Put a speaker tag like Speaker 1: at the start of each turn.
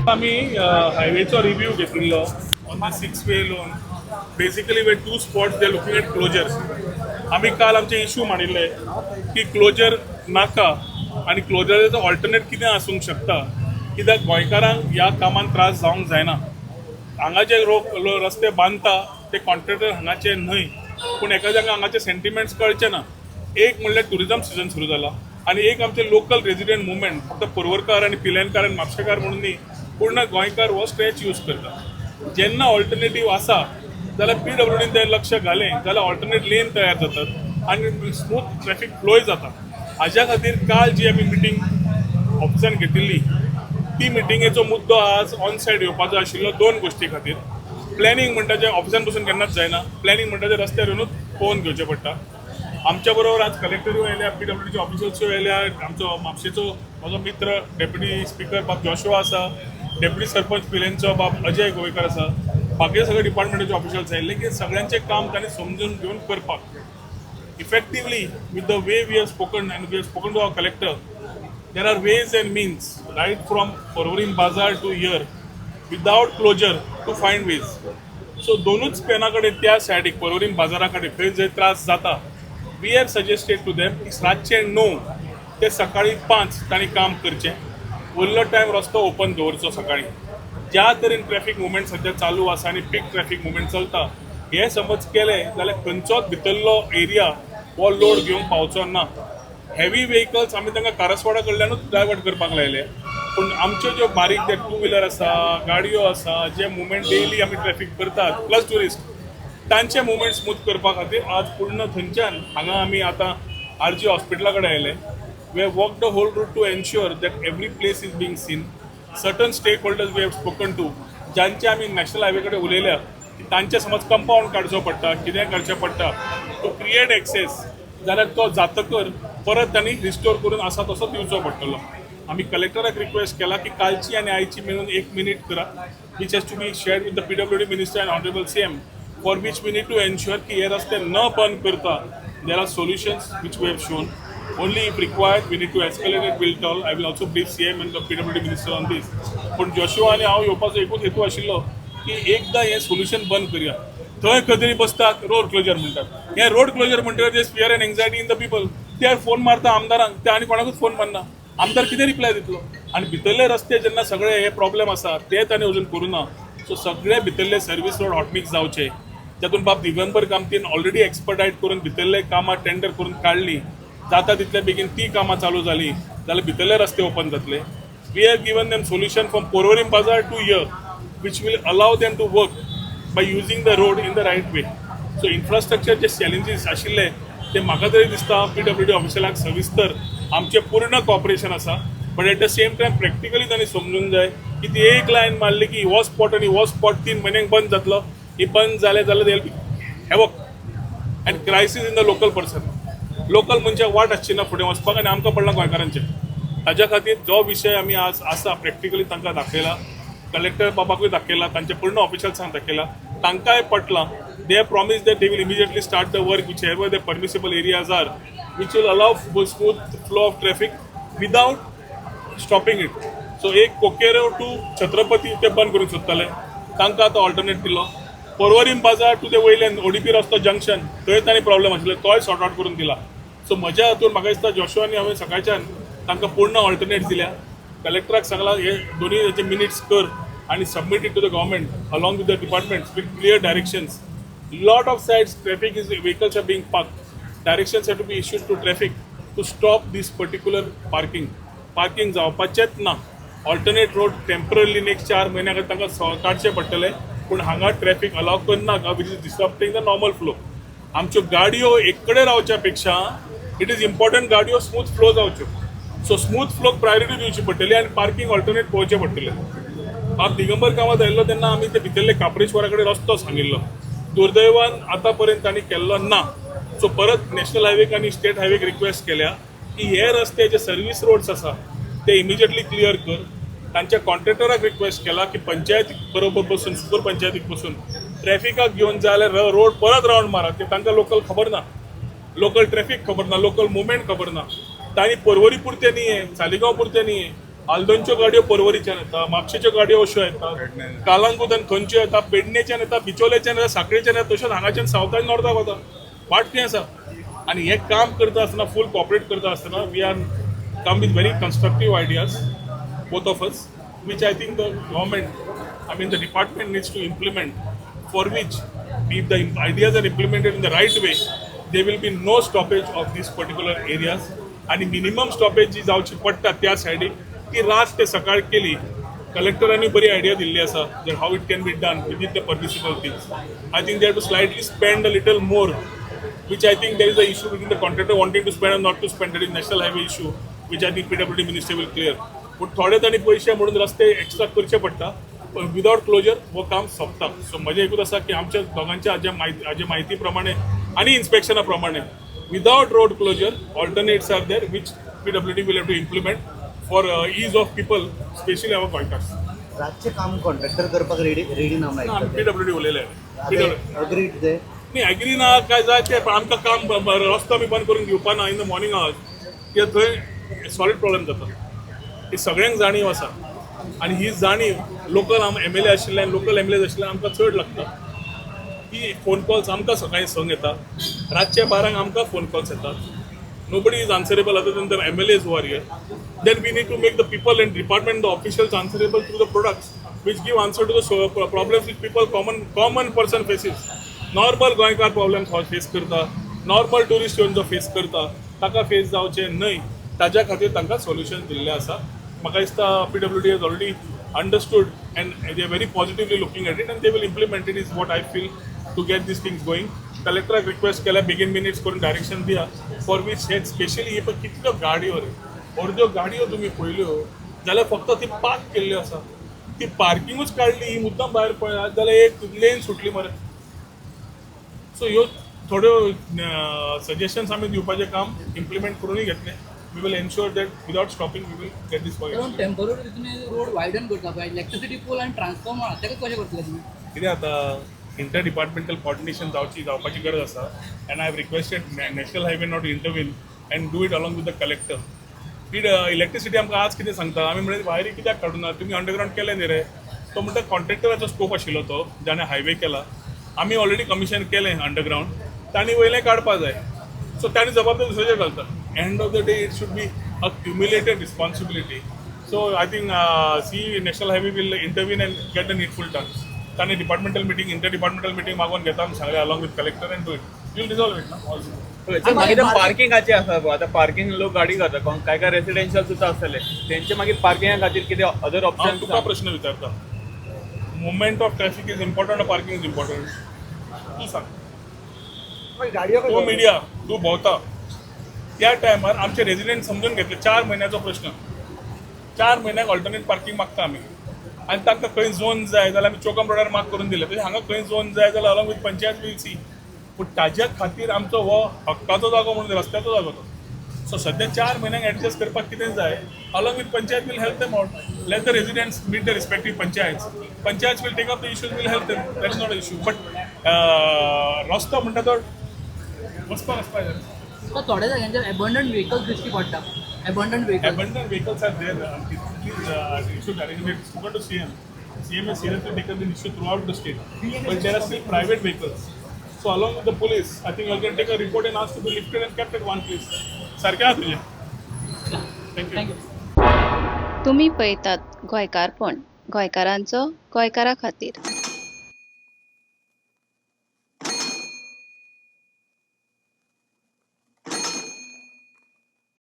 Speaker 1: आमी हायवेचो रिव्यू घेतिल्लो on the six way alone. Basically, where two spots they looking at closures. आमी काल आमचे इशू मांडिल्ले की क्लोजर नाका आनी क्लोजराचो ऑल्टरनेट कितें आसूंक शकता, कित्याक गोंयकारांक ह्या कामान त्रास जावंक जायना. हांगा जे रस्ते बांदता ते कॉन्ट्रॅक्टर हांगाचे न्हय, पूण एकाद्यांक हांगाचे सेंटिमेंट्स कळचे ना. एक म्हणल्यार ट्युरिजम सिजन सुरू जाला आनी एक आमचे लोकल रेजिडंट मुवमेंट, फक्त पर्वरकार आनी पिलेनकार आनी म्हापशेकार म्हणून न्ही, पूर्ण गोंयकार हो स्ट्रेच यूज करता. जेन्ना ऑल्टरनेटीव आसा जाल्यार पीडब्ल्यूडीन तें लक्ष घालें जाल्यार ऑल्टरनेट लेन तयार जातात आनी स्मूथ ट्रॅफिक फ्लोय जाता. हाज्या खातीर काल जी आमी मिटींग ऑफिसान घेतिल्ली, ती मिटिंगेचो मुद्दो आज ऑन सायड येवपाचो आशिल्लो दोन गोश्टी खातीर. प्लॅनिंग म्हणटा जें ऑफिसान बसून केन्नाच जायना. प्लॅनिंग म्हणटा तें रस्त्यार येवनूच पळोवन घेवचें पडटा. आमच्या बरोबर आज कलेक्टरूय आयल्या, पीडब्ल्यूडीचे ऑफिसर्सूय आयल्या, आमचो म्हापशेचो म्हजो मित्र डेप्युटी स्पिकर बाब जोशुआ आसा, डेप्युटी सरपंच पिलेनचो बाब अजय गोवेकर आसा, बाकीचे सगळे डिपार्टमेंटाचे ऑफिशल्स आयिल्ले की सगळ्यांचें काम तांणी समजून घेवन करपाक. Effectively, with the way we have spoken and we have spoken to our collector, there are ways and means right from Porvorim Bazaar to here without closure to find ways. So दोनूच पेना कडेन, त्या सायडीक पर्वरीम बाजारा कडेन खंय जंय त्रास जाता, we have suggested to them की रातचे 9 ते सकाळी 5 तांणी काम करचें, उरलो टायम रस्तो ओपन दवरचो. सकाळी ज्या तरेन ट्रॅफिक मुवमेंट सध्या चालू आसा आनी पीक ट्रॅफिक मुवमेंट चलता, हे समज केलें जाल्यार खंयचोच भितरलो एरिया हो लोड घेवंक पावचो ना. हेवी व्हेकल्स आमी तांकां कारसवाडा कडल्यानूच डायवर्ट करपाक लायले, पूण आमच्यो ज्यो बारीक ते टू व्हिलर आसा, गाडयो आसा, जे मुवमेंट डेली आमी ट्रॅफिक करतात, प्लस ट्युरिस्ट, तांचे मुवमेंट स्मूथ करपा खातीर आज पूर्ण थंयच्यान हांगा आमी आतां आरजी हॉस्पिटला कडेन आयले. We have walked the whole route to ensure that every place is being seen. Certain stakeholders we have spoken to, ज्यांचे आमी नॅशनल हायवे कडेन उलयल्या की तांचे समज कंपाऊंड काडचो पडटा, कितें करचें पडटा टू क्रिएट एक्सेस, जाल्यार तो जातकर परत तांणी रिस्टोर करून आसा तसो दिवचो पडटलो. आमी कलेक्टराक रिक्वेस्ट केला की कालची आनी आयची मेळून एक मिनीट करा, which has to be shared with the PWD minister and honourable CM, for which we need to ensure की हे रस्ते न बंद करता there are solutions which we have shown. Only if required, we need to escalate it, will tell. I will also brief CM and the PWD minister on this. पूण Joshua आनी हांव येवपाचो एकूच हेतू आशिल्लो की एकदां हें सोल्युशन बंद करया. थंय खंय तरी बसतात, रोड क्लोजर म्हणटात. हे रोड क्लोजर म्हणटकीर ते fear and anxiety in the people. ते फोन मारता आमदारांक, ते आनी कोणाकूच फोन मारना. आमदार कितें रिप्लाय दितलो? आनी भितरले रस्ते जेन्ना सगळे हे प्रॉब्लेम आसा, ते ताणें अजून करूं ना. सो सगळे भितरले सर्वीस रोड हॉटमिक्स जावचे. तातूंत बाब दिगंबर कामतीन ऑलरेडी एक्सपर्टायज करून भितरले कामां टेंडर करून काडली. जाता तितले बेगीन ती कामां चालू जाली जाल्यार भितरले रस्ते ओपन जातले. We have given them solution from Porvorim Bazaar to here, which will allow them to work by using the road in the right way. So infrastructure J challenges आशिल्ले ते म्हाका तरी दिसता पीडब्ल्यूडी ऑफिशलाक सविस्तर आमचें पूर्ण कॉपरेशन आसा, but at the same time practically तांणी समजूंक जाय की ती एक लायन मारली की हो स्पॉट आनी हो स्पॉट 3 म्हयन्यांक बंद जातलो. ही बंद जालें जाल्यार havoc and crisis in the local person. Local मनशाक वाट आसची ना फुडें वचपाक आनी आमकां पडलां गोंयकारांचें. ताज्या खातीर जो विशय आमी आज आसा प्रॅक्टिकली तांकां दाखयला, कलेक्टर बाबाकूय दाखयला, तांच्या पूर्ण ऑफिशल्सांक दाखयला, तांकांय पटलां. They have promise that they will immediately start the work whichever the permissible areas are, which will allow smooth flow of traffic without stopping it. So एक कोकेरो टू छत्रपती ते बंद करूंक सोदताले, तांकां आतां ऑल्टरनेट दिलो. पर्वरीम बाजार टू ते वयल्यान ओडीपी रस्तो जंक्शन, थंय तांणी प्रॉब्लेम आशिल्लो, तोय सॉर्ट आउट करून दिला. सो म्हज्या हातून म्हाका दिसता जोशुआनी हांवें सकाळच्यान तांकां पूर्ण ऑल्टरनेट दिल्या. कलेक्टराक सांगलां, हे दोन्ही हेचे मिनिट्स कर आनी submit it to the government along with the departments with clear directions. Lot of sides traffic is, vehicles are being parked. Directions have to be issued to traffic to stop this particular parking. Parking जावपाचेच ना. Alternate road temporary next 4 म्हयन्या खातीर तांकां काडचे पडटले, पूण हांगा traffic allow करनाका, which is disrupting the normal flow. आमच्यो गाडयो एक कडेन रावच्या पेक्षा it is important गाडयो स्मूथ फ्लो जावच्यो. सो स्मूथ फ्लोक प्रायोरिटी दिवची पडटली आनी पार्किंग ऑल्टरनेट पळोवचें पडटलें. बाब दिगंबर कामत आयिल्लो तेन्ना आमी ते भितरले कापरेश्वरा कडेन रस्तो सांगिल्लो. दुर्दैवान आतां पर्यंत तांणी केल्लो ना. सो परत नॅशनल हायवेक आनी स्टेट हायवेक रिक्वेस्ट केल्या की हे रस्ते जे सर्वीस रोड्स आसा ते इमिजिएटली क्लियर कर. तांच्या कॉन्ट्रॅक्टराक रिक्वेस्ट केला की पंचायती बरोबर बसून, सुपर पंचायतीक बसून ट्रॅफिकाक घेवन जाय जाल्यार रोड परत रावंड मारा. ते तांकां लोकल खबर ना, लोकल ट्रॅफिक खबर ना, लोकल मुवमेंट खबर ना. तांणी पर्वरी पुरते न्ही, सालिगांव पुरते न्ही. आल्दोनच्यो गाडयो पर्वरीच्यान येता, म्हापशेच्यो गाडयो अश्यो येता, कालांगुटान खंयच्यो येता, पेडणेच्यान येता, बिचोलेच्यान येता, साखळेच्यान येता, तशेंच हांगाच्यान सावथान नॉर्थाक वता. वाट खंय आसा? आनी हें काम करता आसतना, फूल कॉपरेट करता आसतना, we are come with very constructive ideas, both of us, which I think the government, I mean the department, needs to implement, for which if the ideas are implemented in the right way, there will be no stoppage of these particular areas. आणि minimum stoppage जी जावची पडटा त्या सायडीक, ती रात ते सकाळ केली. कलेक्टरांनी बरी आयडिया दिल्ली आसा that how it can be done within the permissible things. I think they have to slightly spend a little more, which I think there is a issue between the contractor wanting to spend and not to spend. That is national highway issue, which I think PWD minister will clear. पूण थोडे तांणी पयशे म्हणून रस्ते extra करचे पडटा, पण विदावट closure हो काम सोंपता. सो म्हजें एकूच आसा की आमच्या दोगांच्या हाजे म्हायती प्रमाणे आनी इन्स्पेक्शना प्रमाणे, without road closure, alternates are there which PWD will have to implement for ease of people, specially our Goenkars.
Speaker 2: रातचें काम कॉन्ट्रॅक्टर करपाक रेडी रेडी ना म्हणून.
Speaker 1: पीडब्ल्यूडी उलयले. पीडब्ल्यू
Speaker 2: अग्रीड ते?
Speaker 1: न्ही, एग्री ना काय जाय ते, पण आमकां काम रस्तो आमी बंद करून घेवपा ना इन the morning hours, कित्याक थंय सॉलीड प्रॉब्लेम जाता. ही सगळ्यांक जाणीव आसा आनी ही जाणीव लोकल आम एमएलए आशिल्ल्यान, लोकल एमएलए आशिल्ल्यान आमकां चड लागता. ही फोन कॉल्स आमकां सकाळीं संक येता, रातच्या 12ंक आमकां फोन कॉल्स येतात. Nobody is answerable other than the MLAs who are here. Then we need to make the people and department, the officials, answerable through the products which give answer to the problems which people, common person faces. Normal गोंयकार problems हो face करता, normal tourist येवन जो face करता, ताका face जावचें न्हय ताज्या खातीर तांकां सोल्युशन दिल्लें आसा. म्हाका दिसता PWD has already understood and they are very positively looking at it and they will implement it, is what I feel, to get these things going. कलेक्टराक रिक्वेस्ट केल्या, बेगीन मिनिट्स करून डायरेक्शन दिया, फॉर which हे specially हे पळय कितल्यो गाडयो रे, अर्द्यो गाडयो तुमी पळयल्यो जाल्यार फक्त ती पार्क केल्ल्यो आसा. ती पार्किंगूच काडली ही मुद्दम भायर पळयात जाल्यार एक लेन सुटली मरे. सो ह्यो थोड्यो सजेशन्स आमी दिवपाचें काम इम्प्लिमेंट करूनय घेतलें. We will ensure that without stopping we will get this
Speaker 3: कारण टेम्पररी तुमी रोड वायडन करता पळय, इलेक्ट्रिसिटी पोल आनी ट्रान्सफॉर्मर आहा, ताका कशें करतले तुमी?
Speaker 1: कितें जाता, इंटर डिपार्टमेंटल कॉर्डिनेशन जावपाची गरज आसा and I have requested National Highway not intervene and do it along with the collector. P electricity आमकां आज कितें सांगता, आमी म्हणलें वायरी कित्याक काडूना तुमी, अंडरग्रावंड केलें न्ही रे. तो म्हणटा कॉन्ट्रॅक्टराचो स्कोप आशिल्लो तो जाणें हायवे केला. आमी ऑलरेडी कमिशन केलें अंडरग्रावंड, तांणी वयलें काडपा जाय. सो तांणी जबाबदारी दुसऱ्याचेर घालता. End of the day it should be a cumulated responsibility. So I think see, National Highway will intervene and get the needful done. तांणी departmental meeting, inter departmental meeting मागोवन घेता आमी सगळे along with collector and do it. Will resolve it ना also.
Speaker 4: Sir, मागीर पार्किंगाचे आसा पळय, आतां पार्किंग लोक गाडी घालता, काय काय रेसिडेन्शियल सुद्दां आसतले, तेंचे मागीर पार्किंगा खातीर कितें अदर
Speaker 1: हांव
Speaker 4: ऑप्शन?
Speaker 1: तुका प्रश्न विचारता, movement of traffic is important, parking is important? तूं सांग. तूं मिडिया, तूं भोंवता. त्या टायमार आमचे रेजिडेंट समजून घेतले, 4 म्हयन्याचो प्रश्न, 4 म्हयन्याक ऑल्टरनेट पार्किंग मागता आमी आनी तांकां खंय झोन जाय जाल्यार आमी चोकम रोडार मार्क करून दिले. तशें हांगा खंय झोन जाय जाल्यार along with panchayat we'll see. पूण ताज्या खातीर आमचो हो हक्काचो जागो म्हणून, रस्त्याचो जागो तो. सो सध्या 4 म्हयन्यांक एडजस्ट करपाक कितें जाय, along with panchayat we'll help them out. Let the residents meet the respective panchayat. Panchayat will take up the issues, will help them. That is not a issue, but रस्तो म्हणटा तो वचपाक आसपाक जाय.
Speaker 3: तर थोड्या जाग्यांचेर एबंडन व्हेकल्स दिश्टी पडटा, abandon vehicles.
Speaker 1: Abandoned vehicles are there. Please, issue arrangement. Spoken to CM. CM has seriously taken the issue throughout the state. But there are still private vehicles. So along with the police, I think you can take a report and ask to be lifted and kept at one place. सारकें आहा तुजें. Thank you.
Speaker 3: Thank you.
Speaker 5: तुमी पळयतात गोंयकारपण, गोंयकारांचो गोंयकारा खातीर.